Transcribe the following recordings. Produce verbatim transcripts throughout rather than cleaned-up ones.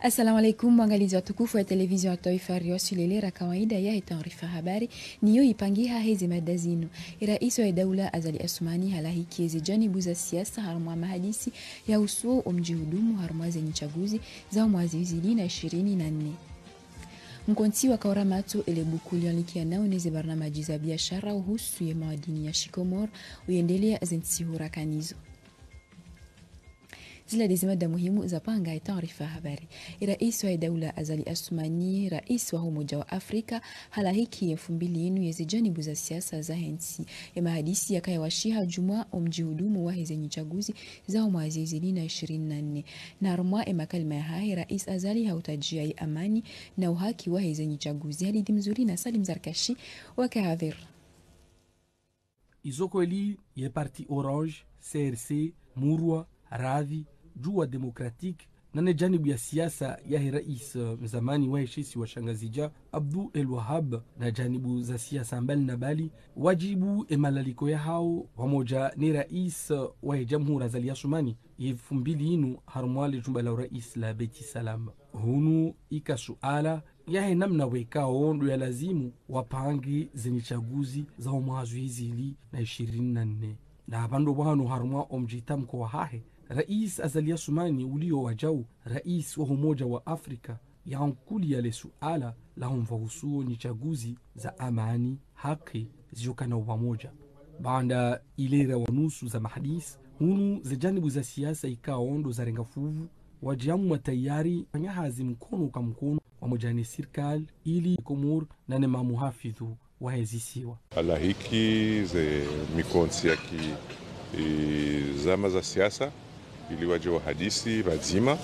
Assalamu alaikum, waangalizi watukufu wa televizio ya twaifa, riwaswili lera kawaida yahe taarifa habari, nayo ipangiha heze mada zinu. Eraisi wa daula Azali Assoumani halahiki eze janibu za siasa harumwa mahadisi yahusu omdjihudumu harumwa ze nyitsaguzi za omwaha zihwi zili na ishirini na nne. Mkontsi wa kaura matso ele buku lianlikianao neze barnamaji za biashara uhusu ye maadini ya shikomori uyendelea ze ntsihu rakanazo. Zila ndeze mada muhimu zapanga ye taarifa habari. Eraisi wa daula Azali Assoumani, raisi wa Umoja wa Afrika, halahiki ye mfumbili inu yeze janibu za siasa zahe ntsi. Ye mahadisi yakaya washiha djumwa omdjihudumu waheze nyitsaguzi za omwaha zihwi zili na ishirini na nne. Na harumwa ye makalima yahahe, raisi Azali hautadjia ye amani na uhaki waheze nyitsaguzi. Halidi Mzuri na Salim Zarkashi waka hadhir. Izo kweli ye parti Orange, C R C, Murwa, Radhi, Juwa Démocratique, na ne janibu ya siasa yahe raisi, eh, mzamani wahe she isiwa sha Ngazidja, Abdou El Wahab, na janibu za siasa mbali na mbali, wajibu ye malaliko yahao, wamoja ne raisi, eh, wahe jamhuri Azali Assoumani, ye mfumbili inu harumwa le jumba la uraisi la Beit Salam. Hunu ika suala, yahe namna wekao ndo ya lazimu wapange ze nyitsaguzi za omwaha zihwi zili na ishirini na nne. Na pvanu pvanu harumwa omdjitamko wahahe, raisi Azali Assoumani ulio wajau, raisi wa Umoja wa Afrika, yankulia le suala la humva uhusu nyitsaguzi za amani, haki, ziyokana upamoja. Baanda ilera wa nusu za mahadisi, hunu ze janibu za siasa ikao ndo zarenga fuvu, wajiamu matayari fanya hazi mkono ka mkono wamoja ne sirikali ili Komori na ne mamuhafidhu wahe zisiwa. Halahiki ze mikontsi ya ki, i, zama za siasa, ili waje wahadisi pvadzima,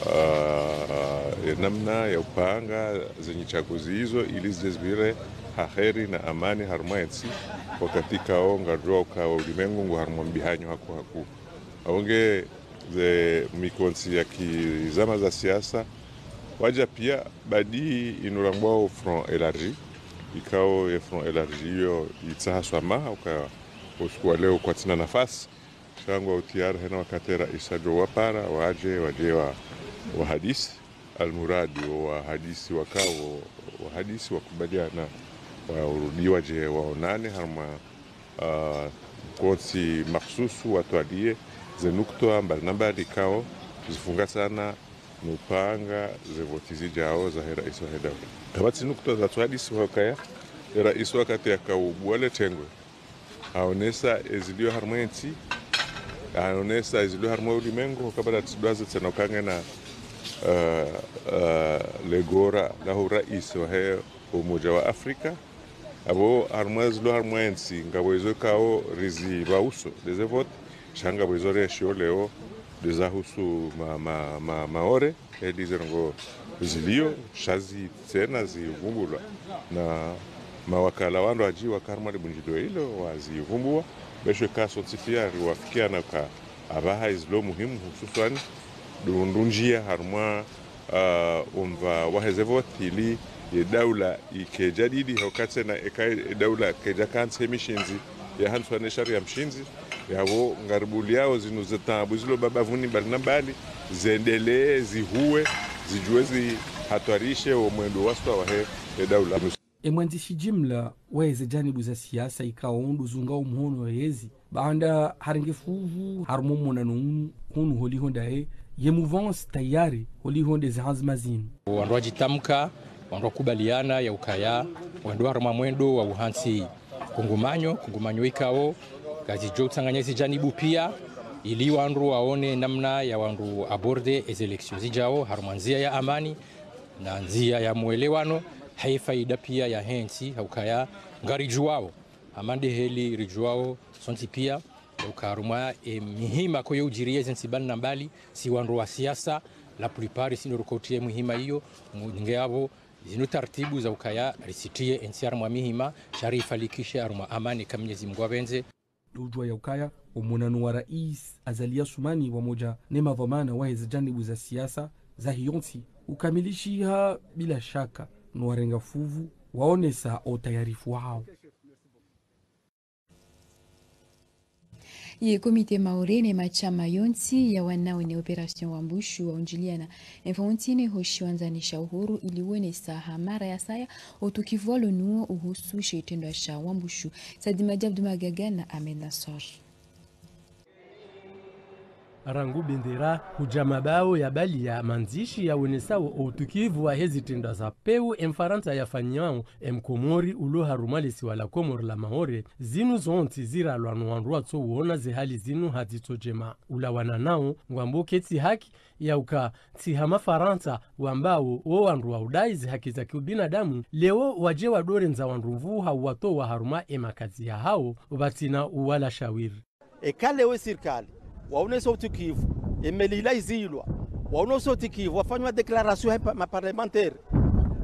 ah, ye namna ya upanga ze nyitsaguzi izo, ili zije zipvire ha heri na amani harumwa ye ntsi, wakati kao ngarudjuao uka ulimengu ngu harumwa mbihanyo haku haku. Aonge ze mikontsi ya ki zama za siasa, waja pia badi inu rambwao Front Élargi, ikao ye Front Élargi iyo itsaha swamaha, uka usiku wa leo kwatsina nafasi. Sha ngwao tayari hena wakati raisi ajo wapara, waje, waje wa, wahadisi. Almuradi wo wahadisi wakao, wahadisi wakubaliana, warudi waje waonane harumwa, ah, mkontsi makhsusu watwalie ze nukta mbali na mbali ikao zifungasana no upanga ze voti zijao zahe raisi wahe daula. Kapvatsi nukta zatswahadisiwa ukaya, ye raisi wakati yakao ubuwa le tengwe, haonesa ezilio harumwa ye ntsi, haonesa ezilio harumwa ulimengu, kabla tsidwaze tsena uka ngena, eh, eh, le gora la uraisi wahe Umoja wa Afrika. Apvo harumwa ezilio harumwa ye ntsi, ngapvo ezo ikao rizipva uso, ndeze voti, sha ngapvo ezo reshio leo, ndeza husu ma, ma, ma, Maore, heli ze ndrongoo zilio, sha zi tsena zivumbulwa na mawakala wandru waji waka harumwa libunjilio ilo, wazivumbua, beshe ka sontsi pia riwafikiana uka apvaha ezilio muhimu hususwani, ndo ndrundjia harumwa, ah, umva waheze voti ili ye daula ike jadidi, hauka tsena eka ye daula kaija kantsi he mishindzi yahantswa ne sharia mshindzi, yapvo ngaribuliao zinu ze taabu zilo bapvuni mbali na mbali, zendelee, zihuwe, zijue zihatwarishe wo mwendo waswa wahe, ye daula. Ye mwandzishi jimla waheze janibu za siasa ikao ndo zungao mhono yezi, baanda harenge fuvu harumwa monano unu, hunu holiho ndaye, ye mouvance tayari holiho ndeze hanzima zinu. Wandru wajitamka, wandru wakubaliana ya ukaya, wandru harumwa mwendo wa uhantsi kungumanyo, kungumanyo ikao, ngazijo utsanganya ezi janibu pia, ili wandru waone namna ya wandru aborder ezi élections zijao, harumwa ndzia ya amani, na ndzia ya mwelewano, ha ye faida pia yahe ntsi, ha ukaya, ngarijuao, hama nde heli rijuao, sontsi pia, ha uka harumwa, e, mihima koyo ujiri yeze ntsi mbali na mbali, si wandru wa siasa, la plupart, si ndo rukotrie mihima iyo, mu-, nge apvo, zinu taratibu za ukaya, risitie entsi harumwa mihima, sha riifalikishe harumwa amani ka Mwenyezi Mungu apvendze. Ndo ujua ya ukaya, omonano wa raisi Azali Assoumani wamoja ne madhwamana waheze janibu za siasa zahe yontsi, ukamilishiha bila shaka, no warenga fuvu, waonesa otayarifu wahao. Ye komite Maore ne mashama yontsi ya wanao ne opération Wambushu waundjiliana emfontsi ne ho shiwandzani sha Uhuru ili wonesa ha mara ya saya otukivu walo nuwo uhusu she itrendwa sha Wambushu. Sadi Madjabdu Magaga na Ahmed Nassor. Rangu bendera hudja mabao ya baliya mandzishi yawonesao outukivu wahe zitrendwa za pewu emfarantsa yafanyao emkomori ulo harumwa lesiwa la Komori la Maore, zinu zontsi ziralwa no wandru watso wona zehali zinu ha dzitso djema. Ulawana nao ngwambo ketsi haki yauka tsi ha mafarantsa wambao wo wandru wa udai zehaki za kiubinadamu leo wadje wadorendza wandru nvuu ha uwatowa harumwa emakazi yahao pvatsina uwala shawiri. Eka leo esirikali waonesa utukivu, emeli ila izilwa, waonesa utukivu, wafanywa déclaration ya pa-, maparlementaire.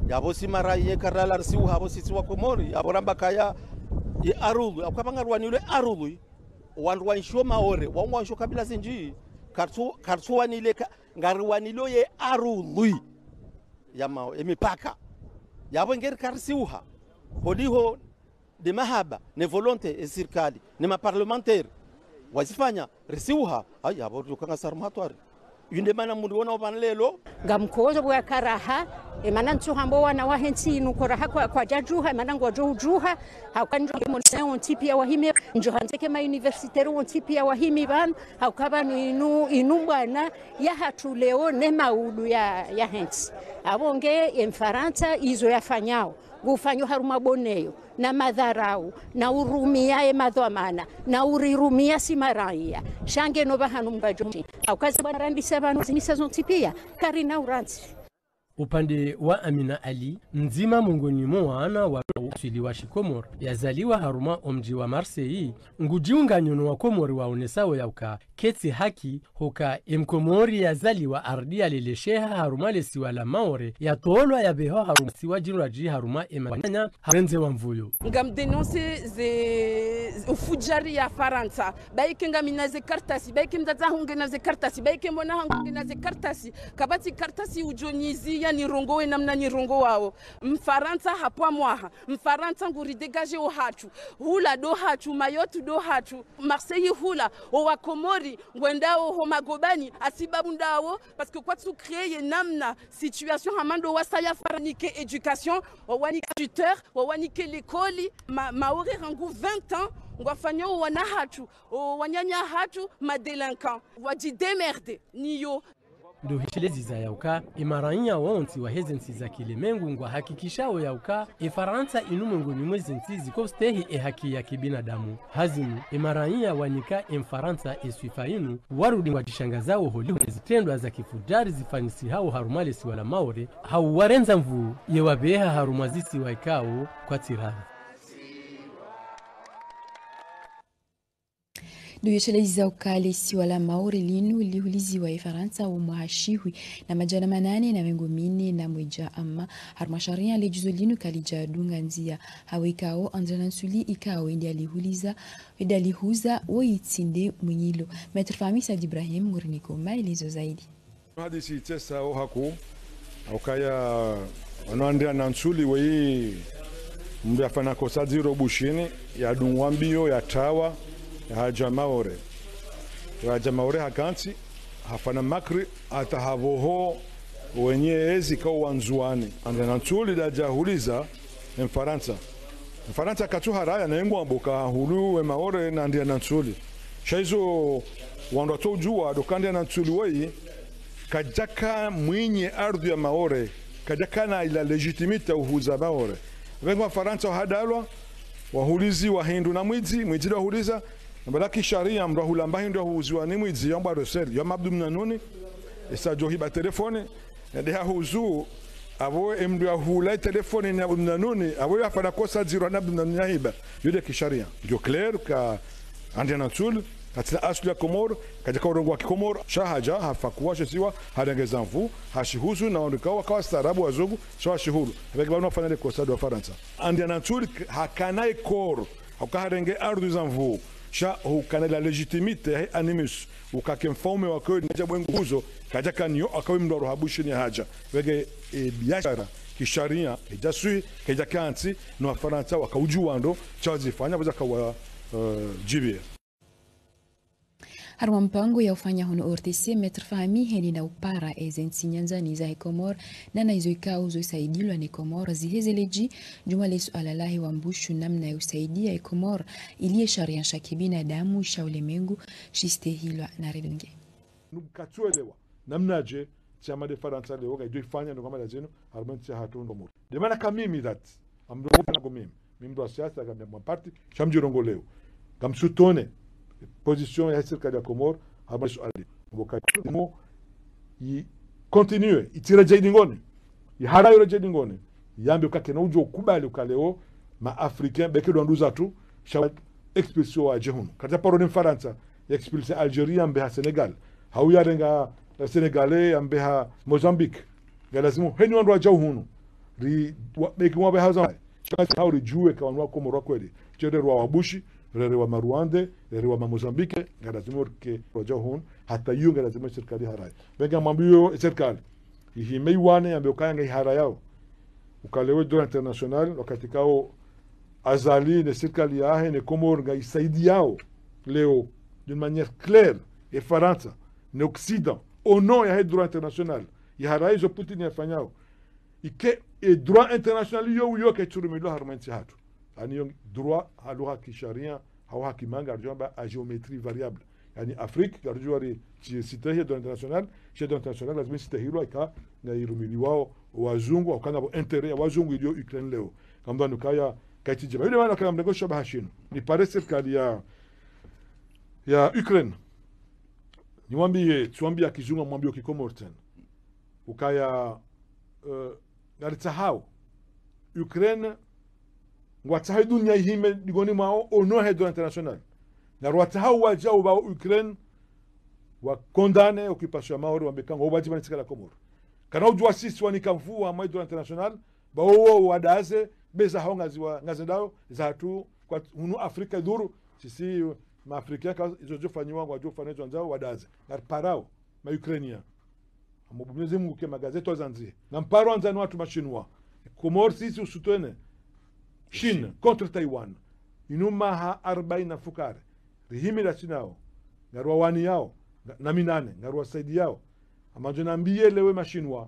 Yapvo si mara ye karala risiuha, yapvo sisi wa Komori, yapvo ramba kaya ye arudhu, yapvo kapvanga rwanilwe arudhu, wandru wainshio Maore, wao wainshio kabila zindji, kartsu, kartsu wanile ka, ngari wanilwe ye arudhu ya Mao-, emipaka. Yapvo ngeri karisiuha, holiho de mahaba, ne volonté, esirikali, ne maparlementaire, wazifanya, risiuha, ayi, yapvo rukanga saru mhatwari. Yunde mana mundru wona opvanu lelo. Ngamkozo bwa karaha, emana ntsu hambo wana wahe ntsi inu koraha kwa, kwadjadjuha, emana ngwadjo udjuha, hauka ndjo ke monse wontsi piya wahime, ndjo handze ke ma universitaire wontsi piya wahimi pvanu, hauka pvanu inu, inu mbwana yahatru leo ne maudu ya, yahe ntsi. Apvo nge emfarantsa izo yafanyao ngufanyo harumwa boneyo, na madharau, na urumia emadhwamana, na urirumia si maraiya. Sha ngeno pvahanu mbadjoni. Hauka ze bwana randisa pvanu zinisa zontsi piya, karina urantsi. Upande wa Amina Ali, mdzima mongoni mo wana wa uswili wa shikomori, yazaliwa harumwa omdji wa Marseille, ngudjiunganyo no wakomori waonesao yauka ketsi haki, hoka emkomori yazaliwa ardi yalelesheha harumwa lesiwa la Maore, yatolwa yapvehwa harumwa siwa djindwadji harumwa emananya, harendze wa mvuyo. Ngam dénoncer ze, ze ufudjari ya Farantsa. Baike ngamina ze kartasi, baike mdzadze hangu ngena ze kartasi, baike mwana hangu ngena ze kartasi. Kapvatsi kartasi udjo nyizi ya nirongowe namna nirongowao. Mfarantsa hapvwa mwaha. Mfarantsa nguri dégagé ohatru. Hula ndo hatru, Mayotte ndo hatru. Marseille hula, owakomori ngwendao ho magobani, hasibabu ndawo, parce que kwatsu créer namna situation hama ndo wasaya Farantsa, wanike éducation, wawanike tuteur, wawanike l'école, ma, Maore rangu vingt ans, ngwafanyao wana hatru, owananya hatru, ma délinquants, wadji démerder, niyo. Ndo hisheleziza yauka, emaraiya wontsi waheze ntsi za kilemengu ngwahakikishao yauka, efarantsa inu mongoni mweze ntsi zikostehi ehaki ya kibinadamu. Hazimu, emaraiya wanika emfarantsa eswifa inu, warudi ngwadjishangazao holiho ne zitrendwa za kifudjari zifanyisihao harumwa lesiwa la Maore, hau warendza nvuu, yewapveha harumwa zisiwa ikao kwatsi raha. Ndo yesheleza uka lesiwa la Maore linu lihuliziwa efarantsa omwaha shihwi na madjana manane na mengo mine na mwedja, ama harumwa sharia ledjuzo linu kalidjadunga ndzia. Hawe ikao Andriantsuli ikao ende alihuliza, ende alihuza woyitsinde mwinyilo. Maître Fahmi Said Ibrahim nguriniko maelezo zaidi. Hadisi itsesa ohaku, haukaya wanu Andriantsuli weyi mndru yafanya kosa dziro Bushini, yadungwa mbio, yatrawa, yahadja Maore. Yahadja Maore hakantsi, hafanya makri, hata hapvoho wenye ezi kao Wandzuwani. Andriantsuli ndadjahuliza emfarantsa. Mfarantsa katsu haraya na engwambo kahulu we Maore na Andriantsuli. Sha izo wandru watso udjuwa ndo ka Andriantsuli weyi, kadjaka mwinyi ardhu ya Maore, kadjaka na ila légitimité uhuza Maore. Pvenge wafarantsa wahadalwa, wahuliziwa hindru na mwidzi, mwidzi ndo wahuliza, na mbala kisharia mndru ahulamba hindru yahuziwa ni mwidzi, yambwa reseri, yamba Abdu Mnanuni, esa djo hiba telefoni, nde hahuzu, apvo emndru yahula etelefoni ni Abdu Mnanuni, apvo yafanya kosa dziro na Abdu Mnanuni yahiba. Yo nde kisharia. Ndio clair ka Andriantsuli, katsina asili ya Komoro, kadjaka urongowa kikomoro, sha hadja, hafakuwa shesiwa, harenge za nvuu, hashihuzu, na wandru kao waka wastaarabu wazungu, sha washihulu. Pvenge pvanu wafanya lekosa ndo wafarantsa. Andriantsuli hakana ekoro, hauka harenge ardhu za nvuu, sha hukana la légitimité, he animus, ukake mfaume wa kweli, nadja bwengu huzo, kadjaka niyo, akawe mndru wa roha Bushini hadja. Pvenge, e, biashara, kisharia, idjaswi, kedjakantsi, no wafarantsa, wakaudjuwa ndo, sha wazifanya, pvweza kawa, eh, djibia. Harumwa mpango ya ufanya hunu O R T C, Maître Fahmi heli na upara eze ntsi nyandzani za he Komor, na na izo ikao zo isaidilwa ne Komor, zihezeleji, djumwa le suala lahe wa mbushu namna ya usaidia he Komor, ili ye sharia sha kibinadamu sha ulemengu shistehilwa na redunge. Nukatsuelewa namna je shama de Farantsa leo ngaijo ifanya ndo kama lazinu harumwa ntsi hatru ndo muru. De mana ka mimi that amdo na ko mimi mimi ndo wa siasa ka mwa parti sha mdjirongo leo. Kamsutone position ya sirikali ya Komor harumwa suala mboka mo i continue itira jai dingoni, ihara yore jai dingoni, yambe ukake na ujo kubali ukaleo ma Africain beke ndo wanduza tu sha expulsion waje hunu. Kata paro ni Mfarantsa ya expulse Algérie yambe ha Sénégal, hau yarenga Sénégalais yambe ha Mozambique. Ngalazimu heni wandru wajao hunu ri wa, beki mwabe haza shaka hau rijue ka wandru wa Komoro wa kweli. Sha rere wa Wabushi, rere wa Marwandais, rere wa Mamozambique, ngalazimu rike wajao hunu. Hata iyo ngalazimu sirikali harai. Benga mwambiyo sirikali ihime iwane yambe ukaya ngai hara yao. Ukalewe droit international wakati kao Azali ne sirikali yahe ne Komoro ngaisaidiyao leo d'une manière claire e Farantsa ne Occident au nom ya he droit international. Ihara izo Poutine yafanyao ike e droit international iyo uyo kaitsurumilwa harumwa ntsi hatru. Ani yo droit ha lugha kisharia hau ha kimanga arjomba à géométrie variable. Yani Afrique ngarujua ri sitehi droit international, sha droit international lazima sitehilwa ika ngairumiliwao wazungu, au kana bo intérêt ya wazungu ilio Ukraine leo. Kamdhwani ukaya kaitsi jema. Yule wana kaya mrengo shabaha shinu. Ni pare sirikali ya, ya Ukraine. Niwambiye, tsiwambiya kizungu, mwambiyo kikomori tsena. Ukaya, eh, ngaritsahao Ukraine, ngwatsaha dunia ihime dingoni mwao au nom he droit international. Ngarwatsahao wajao wao Ukraine wa condamné occupation ya Maore, wambe ka ngwao wajibani tsikala Komoro. Kana ujua sisi wanika mvua mwa droit international, ba owo wadaze, beza hao ngazi wa, ngazi ndao, za tu, kwa hunu Afrika idhuru, sisi ma Afrika ka izo jofanyiwa, ngwajo fanyiwa izo wandzao, wadaze. Ngariparao ma Ukrainiens. Amu bu Mwenyezi Mungu ke magazeti wazandzi. Na mparo wandzani watru ma Chinois. Komori sisi usutwene Chine contre Taiwan. Inu maha arbaini na fukare. Rihimi la Chine ao. Ngarwa wani yao. Nga, na minane. Ngarwa saidi yao. Amanjo nambiye lewe ma Chinois.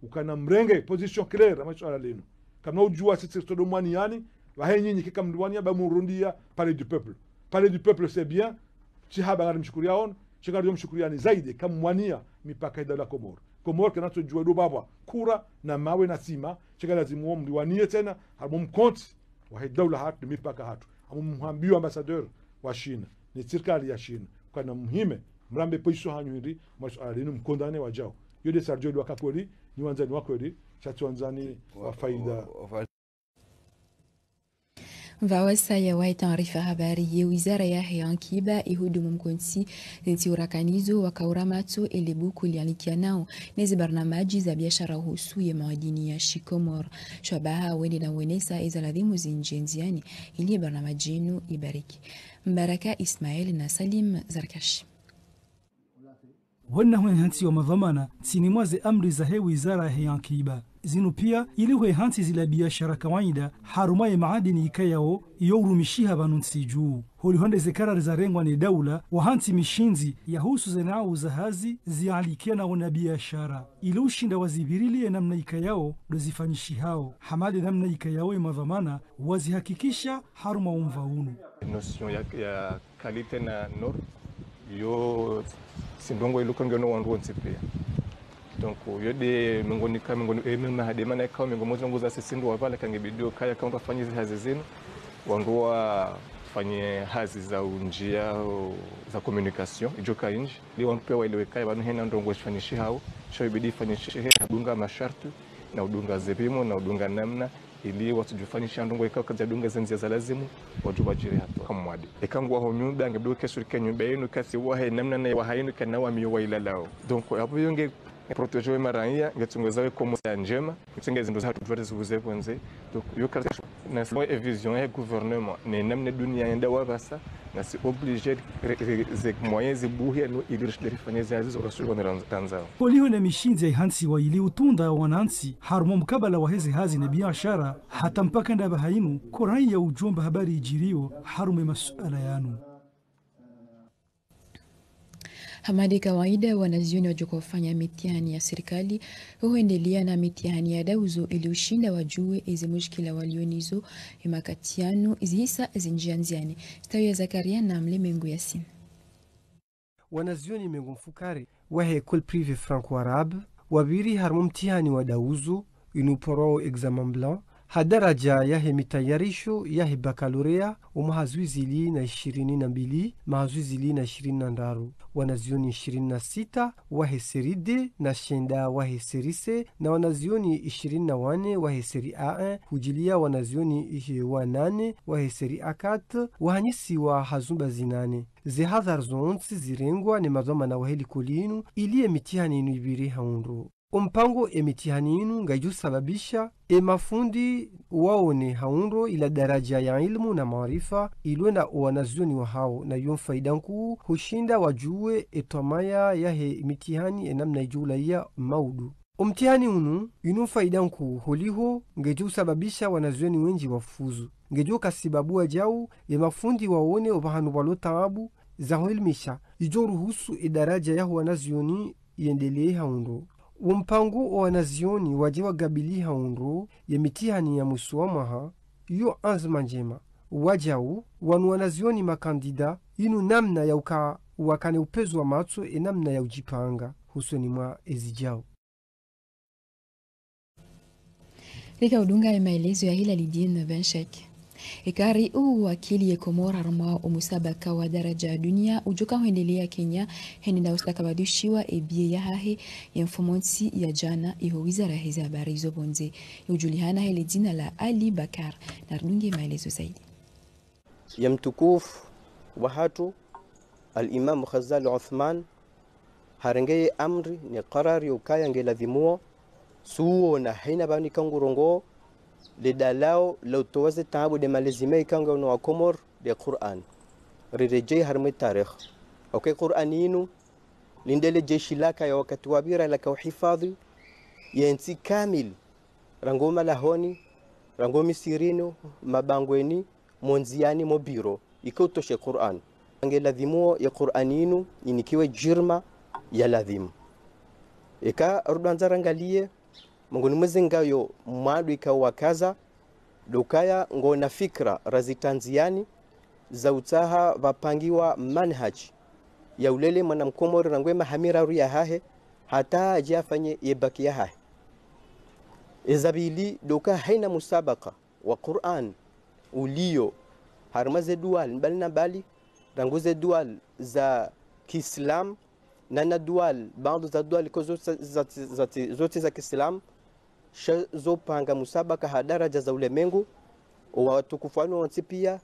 Ukana mrenge position claire ama suala linu. Kamna ujua sisi ritodo mwani yani. Wahe nyinyi kika mdru wani ya ba murundia Palais du Peuple. Palais du Peuple c'est bien. Shihaba ngari mshukuriao, sha ngarijo mshukuriani zaidi kamwaniya mipaka ya daula Komoro. Komoro kena tsojua do babwa kura na mawe na sima, sha ngalazimu wo mliwaniye tsena, harumwa mkontsi wa he daula hatru, mipaka hatru. Amu mhambiyo ambassadeur wa Chine, ni sirikali ya Chine, ukana muhime, mrambe position hanyu hindri, mwa suala linu mcondamné wajao. Yo de sarjo do waka kweli, ni wandzani wa kweli, sha tsi wandzani wa faida. Pvawasaya wa taarifa habari ye wizara yahe ankiba ihudumu mkontsi zintsi urakanizo wakaura matso ele buku lialikianao nezi barnamaji za biashara uhusu ye maadini ya shikomoro. Shwabaha wende na wenesa eza ladhimu zinje ndziani ili ye barnamaji inu ibariki. Mbaraka Ismail na Salim Zarkashi. Wena hwe hantsi wa madhwamana ntsini mwa ze amri zahe wizara yahe ankiba. Zinu pia ili hwe hantsi zila biashara kawaida harumwa ye maadini ikayao iyo urumishiha pvanu ntsi juu. Holiho nde ze karari zarengwa ne daula wahantsi mishindzi yahusu ze nau za hazi zialikianao na biashara. Ili ushinda wazipvirilie namna ikayao ndo zifanyishihao. Hama nde namna ikayao ye madhwamana wazihakikisha harumwa umva unu. Notion ya, ya qualité na norme, yo tsi ndrongoo iluka ngeno wandru wontsi pia. Donc, yo nde miongoni ka, miongoni, eh, mimi hade mana ikao miongoni mwa zindrongoo za sisi ndo wapvala kange bidio kaya ka wandru wafanye ze hazi zinu, wandru wafanye hazi za unjia, za communication, ijo ka inji. Ili wandru pia waelewe kaya pvanu hena ndrongoo shifanyishihao, sha ibidi ifanyishihe, udunga masharti, na udunga zipimo, na udunga namna, ili watsujofanyisha ndrongoo ikao kazadunga ze ndzia za lazimu, wajo wajiri hatu hamwadi. Eka ngwaho nyumba, nge bidio kesuri ke nyumba inu, kasi wahe namna na waha inu, kana wamiyo wailalao. Donc, apvo yo nge protégé we maraya, nge tsongeza we komo ya njema, nge tsongeza ndo za hatu dwari zihuze pvondze. Donc, yo kasi na simo e vision ya gouvernement, ne namna dunia yenda wapvasa, nasi obligé re, re, ze moyens zibuhe no ili rishinde rifanye ze hazi zo rasuli wa mirandzao. Holiho na mishindzi ya ihantsiwa ili utunda wanantsi harumwa mkabala wa heze hazi na biashara, hata mpaka ndapvaha inu, korani ya ujomba habari ijirio harumwa masuala yanu. Hama de kawaida, wanazioni wadjo ufanya mitihani ya sirikali, huendelea na mitihani ya dauzo ili ushinda wadjuwe eze mushkila walio nazo, e makati yanu, zihisa zinjia ndziani. Stawi ya Zakaria na Mlemengu Yasin. Wanazioni mengo mfukare wahe école privée franco-arabe wapviri harumwa mtihani wa dauzo, inu uporwao examen blanc, ha daraja yahe mitayarisho yahe baccalauréat omwaha zihwi zili na ishirini na mbili, maha zihwi zili na ishirini na ndraru. Wanazioni ishirini na sita wahe série D na shenda wahe série C, na wanazioni ishirini na wane wahe série A un, hujilia wanazioni ishirini na nane wahe série A quatre, wahanyisiwa ha zumba zinane. Ze hadhari zontsi zirengwa ne madhwamana wahe likoli inu, ili ye mitihani inu ipvire ha undro. Ompango e mitihani inu ngayidjo sababisha e mafundi waone ha undro ila daraja ya ilmu na maarifa ilona o wanazioni wahao, na yo mfaida nkuu hushinda wadjuwe e twamaya yahe mitihani e namna idjo ulaya maudu. Omtihani unu, inu mfaida nkuu holiho, ngedjo usababisha wanazioni wendji wafuzu. Ngedjo ka sibabu wajau ye mafundi waone opvahanu pvwalo taabu za huelimisha, idjo ruhusu e daraja yaho wanazioni yendelee ha undro. Wo mpango o wanazioni wadje wagabili ha undro ye mitihani ya mwiso wa mwaha, iyo anzima ndjema. Wajau, wanu wanazioni makandida, inu namna ya uka wakane upvezo wa matso e namna ya ujipanga husoni mwa ezijao. Rika udunga ye maelezo ya Hilalidine Ben Cheikh. Ekari uwakili ye Komori harumwa omusabaka wa daraja ya dunia udjo ka huendelea Kenya, hende na ustakabadhishiwa e biye yahahe ye mfumontsi ya jana, iho wizara heze habari zo pvondze. Udjulihana he le dzina la Ali Bakar. Naridunge maelezo zaidi. Ye mtukufu wahatru, Al-Imam Ghazali Uthman, harenge ye amri ne karari yo ukaya nge ladhimuo, suona haina pvanu ika ngurongoao, le dalao la utowa ze taabu de malezi me ika ngaono wa Komori de Qur'an. Riredjei harimwa e tarikhi. Oke Qur'an inu, linde le jeshi laka ya wakati wapvira laka uhifadhi ye ntsi kamili, rangu malahoni, rangu misirini, mabangweni, mo ndziani, mo biro, ika utoshe Qur'an. Nge ladhimuo ye Qur'an inu inikiwe jirma ya ladhimu. Eka rudwandza rangaliye, mongoni mwa ze ngayo mwandru ika wakaza, do ukaya ngona fikira razitria ndziani, za utsaha pvapangiwa manhaji ya ulele mwana mkomori rangu e maha miraru yahahe, hata adje afanye ye bac yahahe. Eza pvili, do uka haina musabaka wa Qur'an ulio harimwa ze dual mbali na mbali, rangu ze dual za kiislamu, na na dual, baadhi za dual ko zontsi za, za, za, zontsi za kiislamu, sha zo panga musabaka ha daraja za ulemengu, o watukufu wanu wontsi pia,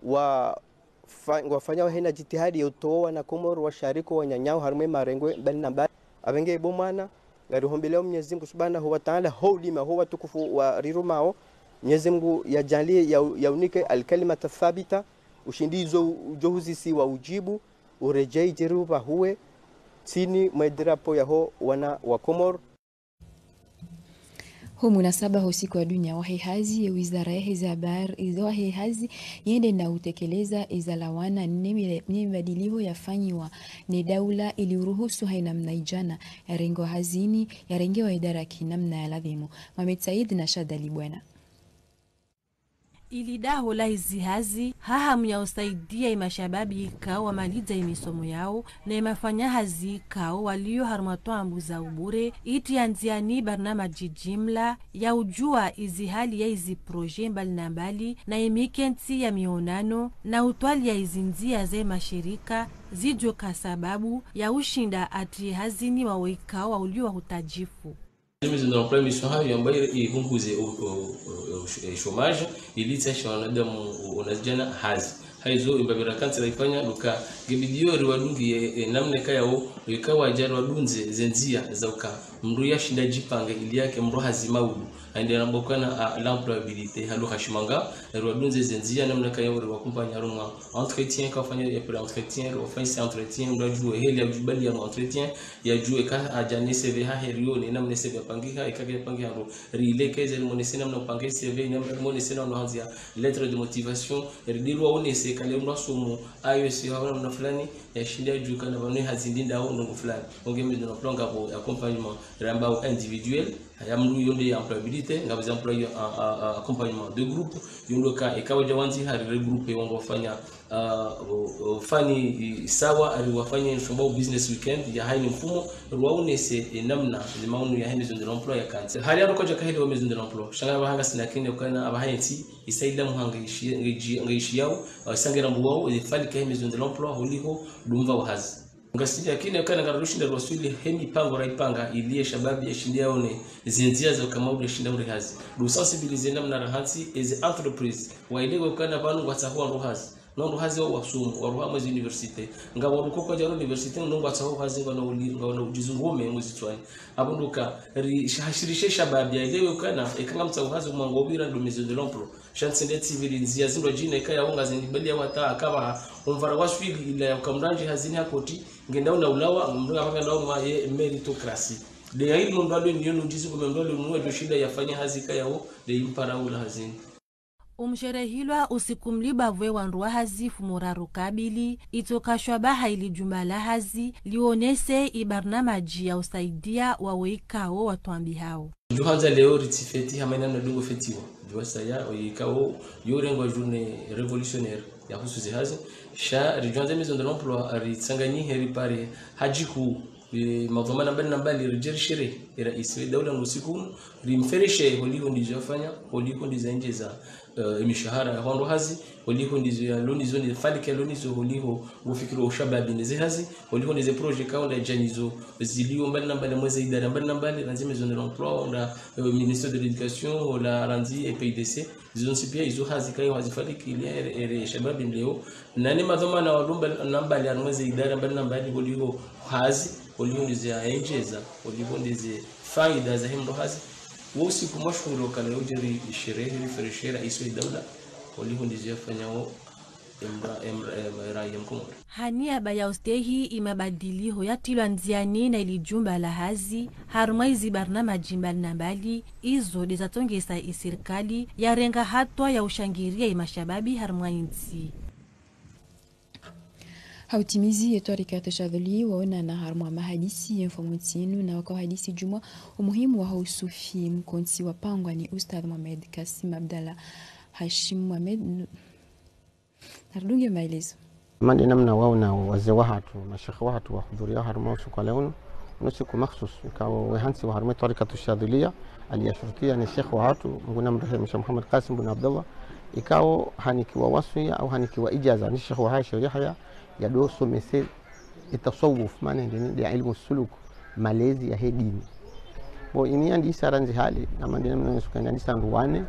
wa fa-, wafanya wahena jitihadi ya utowa wana Komori washariki wananyao harimwa e marengo mbali na mbali. Apvenge ibo mwana, ngarihombelea Mwenyezi Mungu Subhanahu wa Ta'ala, ho ulima, ho watukufu warirumao, Mwenyezi Mungu yajaanlie ya, yaunike al-kalimata thabita, ushindi izo ujo huzisiwa ujibu, uredjei jeri upvahuwe, ntsini mwe drapo yaho wana wa Komori. Ho munasaba ho siku wa dunia wahe hazi, ye wizara yaheze habari, izo wahe hazi, yende na utekeleza ezalawana ne mi-, ne mibadiliho yafanyiwa ne daula ili uruhusu haina mna ijana yarengwa hazini, yarengewa idaraki namna ya ladhimu. Mohamed Said na Shadali Bwana. Ili daho la izi hazi, ha hamu ya usaidia imashababi ikao wamalidza imisomo yao, na imafanya hazi ikao walio harumwa taabu za ubure, itria ndziani barnamaji jimla ya ujua izi hali ya izi projet mbali na mbali, na imikentsi ya mionano, na utwalia izi ndzia ze mashirika, zidjo ka sababu ya ushinda atrie hazini wawo ikao waulio wa hutajifu. Mezi ndo emploi mission hayo yamba ipvunguze o, o, o, o, e chômage, ili itsashe wanadamu o, o, na zijana hazi. Haizo imbapvi rakantsi raifanya, do uka nge bidi yo riwadungi e, e, namna ikayao, ika waja riwadunze ze ndzia za uka mndru yashinda jipange ili yake mndru hazi maudu. Haende nambwa ukana, a, l'employabilité, ha lugha shimanga, riwadunze ze ndzia namna ikayao riwakumpanya harumwa entretien, ka wafanya ye pré-entretien, riwafanyise entretien, mndru ajue heli ya ujubali ya entretien, yajue eka aja ne C V hahe rione namna C V yapangiha, eka kayapangiha ndo rileke ze rimonese namna upange C V, namna rimonese namna handzia lettre de motivation, ridiri waonese Kale mndru asumu, ayo si hawana mna fulani, yashinde yadjuwe ukana pvanu ye hazi ndi ndawo ndrongo fulani. Onge maison de l'emploi ngapvo accompagnement rambao individuel, ya mndru yonde ya employabilité, ngapvo za employé, a, a, a, accompagnement de groupe, yondo ka, eka wadja wandzi hari regroupe wangu wafanya, a, o, o, fani, i, sawa, hari wafanye shomba business weekend, ya haini mfumo, ruwaonese, e, namna, ze maono yahe maison de l'emploi yakantsi. Hari yarukodja kaheli wa maison de l'emploi, sha ngapvo hanga sina kine ukana, apvaha yentsi, isa ila muhanga ishi-, ngeji-, ngeishiyao, a, isa ngerambuwao, e, fani kahe maison de l'emploi, holiho, dumva wa hazi. Ngasi yakini ukana ngarudushinda ruwaswili he mipango rayipanga ili ye shababi yashinde yaone zindzia za ukamauli yashinda ure hazi. Ru sensibiliser namna rahantsi eze entreprise waelewe ukana pvanu ngwatsaho wandru hazi. No wandru hazi wao wasumu, waruha mwezi université. Nga waruko kwadja université, no ngwatsaho hazi ngwana uli-, ngwana ujuzi ngume mwezi tswani. Apvo ndo ka, ri-, shahashirishe shababi yaelewe ukana, eka ngamtsaho hazi mwango upvira ndo maison de l'emploi. Sha ntsi nde tsi pvili ndzia zindru djina ikaya wonga zindibali ya wata akapvaha, omvara waswili ila ya ukamrandji hazini hakoti, ngenda una ulawa, mndru ngapvanga ndawo mwa ye méritocratie. De ya ili mndru alo niyo nujizi kume mndru alo nuwa djo shinda yafanya hazi ikaya wo, de impara ula hazini. Umsherehilwa usiku mliba vwe wandru wa hazi fumoraru kabili, itokashwa baha ili jumba la hazi, lionese ibarnamaji ya usaidia wawo ikao watwambi hao. Djuhandza leo ritsifeti hama ina mna dungo fetiwa. Djuwa saya, o ikao, yo rengwa journée révolutionnaire ya husu ze hazi. Sha, ridjuhandza maison de l'emploi, ritsanganyihe ripare hadjihu, e, madhwamana mbali na mbali, ridjerishere, e raisi we daula no usiku unu, rimfereshe, holiho ndizo yafanya, holiho ndizo yendjeza, e, emishahara ya wandru hazi, holiho ndizo yalo nizo, ne falika yalo nizo, holiho ngufikiri ushababi neze hazi, holiho neze projet kaunda djanizo zilio mbali na mbali, mweze idara mbali na mbali, randzi maison de l'emploi, onda, eh, ministère de l'éducation, ola randzi, eh, P I D C, zizo ntsi pia izo hazi kayo hazi faliki ili ere, ere shababi mleo. Nane madhwamana walo mbali na mbali, harimwa ze idara mbali na mbali, holiho hazi, holiho ndize yaendjeza, holiho ndize faida zahe mndru hazi. Wo usiku mashuhuri ukana yo udjeri sherehe, rifereshe raisi we daula, holiho ndize yafanyao, emra-, emra-, em-, raia mkomori. Ha niaba ya ustehi imabadiliho yatilwa ndziani na ili jumba la hazi, harumwa izi barnamaji mbali na mbali, izo de zatongesa isirikali, yarenga hatwa ya ushangiria imashababi harumwa intsi. Ha utimizi ye twarika tashadhuli waonana harumwa mahadisi ye mfumo ntsinu na waka wahadisi djumwa umuhimu wa ha usufi mkontsi wapangwa ni Ustadh Mohamed Kassim Abdallah Hashim Mohamed. Narudunge maelezo. Mande namna waona wazee wahatru, mashekhe wahatru wahudhuria harumwa usiku wa leo unu, unu usiku makhsus, ikao wehantsi wa harumwa twarika tushadhulia, aliya shurutia ni shekhe wahatru, Mungu namrehemu, Sheikh Muhammad Qasim bin Abdullah, ikao hanikiwa waswiya au hanikiwa ijaza ni shekhe wahahe Sheikh Yahya, yado somese itasawuf, maana ndeni nde ilmu suluk, malezi yahe dini. Bo ini yandisa randzi hale, na mande namna nisuka yandisa wandru wane,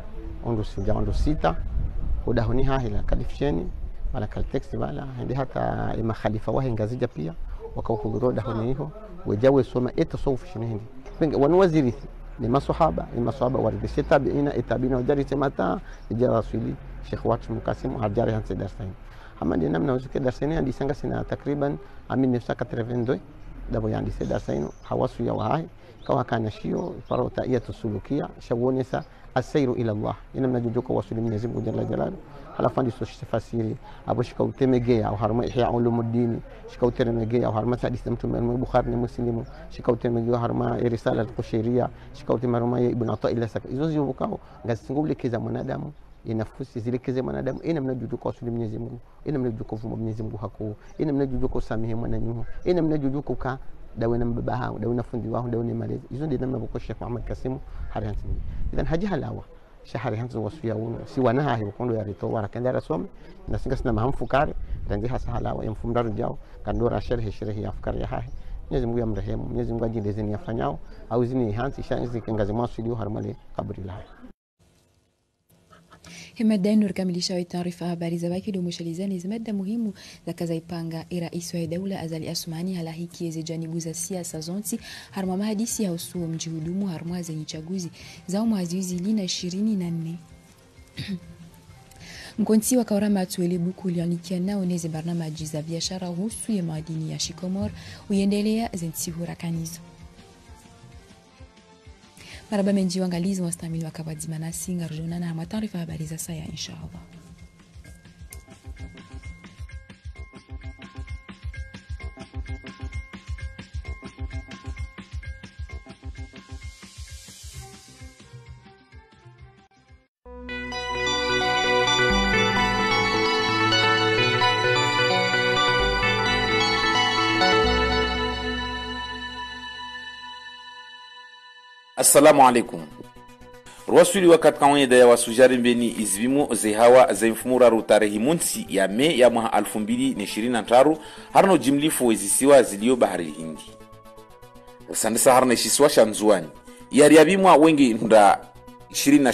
wandru sita, wandru sita, hodahoni hahe la Kalifisheni, bala Kaltex bala, hende hata emakhalifa wahe Ngazidja pia, waka uhudhuria hodahoni iho, weja wesoma etasawuf shinu hindri. Pvenge, wanu wazirithi, ni maswahaba, ni maswahaba warithishe tabiina, etabiina wajarithe mata, ija raswili, Sheikh wahatru Mkasimu, hajari hantsi darsa inu. Hama nde namna uzuke darsa inu yandisa ngasina takriban, a mille neuf cent quatre-vingt-deux, dabo yandise darsa inu, ha waswiya wahahe, kawa kana shiyo, paro ta iya tusulukia, sha wonesa, asairu ila Allah. Ina mna jojo ka wasuli Mwenyezi Mungu Jalla Jalalu. Halafu ndiso shifasiri. Abo shika utemegeya, oharumwa Ihya Ulumuddin. Shika utemegeya, oharumwa hadisi za Mtrume, Bukhari ne Muslimu. Shika utemegeya, oharumwa Risala al-Qushayriya. Shika utemegeya, oharumwa Ibn Ata'illah Saka. Izo ziyo bukao, ngazi singo ulekeza mwanadamu. Inafusi zilekeze mwanadamu, ina mna jojo ka wasuli Mwenyezi Mungu, ina mna jojo ka uvuma Mwenyezi Mungu hako, ina mna jojo ka usamihi mwananyaho, ina mna jojo ka uka dawe na mbaba haho, dawe na fundi waho, dawe na malezi. Izo nde namna boko Sheikh Muhammad Kasimu, hari hantsi. Idhan haji halawa, sha hari hantsi waswiya unu, si wana hahe, wakondo yaritowa, rakenda rasome, na si ngasina maha mfukare, randzi hasa halawa, ya mfumoraru jao, kando rasherehe, sherehe ya fukare yahahe. Mwenyezi Mungu yamrehemu, Mwenyezi Mungu ajinde zini yafanyao, au zini hantsi, sha zike ngazi mwaswili oharumwa le kaburi lahe. Hema dai nurikamilisha we taarifa habari za baki do mwishiliza ne zimada muhimu zaka zaipanga e raisi wa daula Azali Assoumani halahiki eze janibu za siasa zontsi harumwa mahadisi ya usuo mjihudumu harumwa zenyi chaguzi za umwaha zihwi zili na ishirini na nne. Mkontsi wa kaura matwele buku lianikianao neze barnamaji za biashara uhusu ye madini ya Shikomor uyendelea zentsihu rakanizo. Marahaba mendji wangalizi wastamili waka pvwadzima nasi, ngarujonana harumwa taarifa habari za saya, inshallah. Assalamu alaikum. Rwaswili wakati kawaida ya wasudjari mbeni izipvimo ze hawa ze mfumoraru tarehi montsi ya me ya mwaha alfu mbili na ishirini na ntraru, harina ujimlifu we zisiwa zilio bahari Hindi. Risandisa harina ishisiwa sha Ndzuwani. Yari yapvimwa wenge nda ishirini na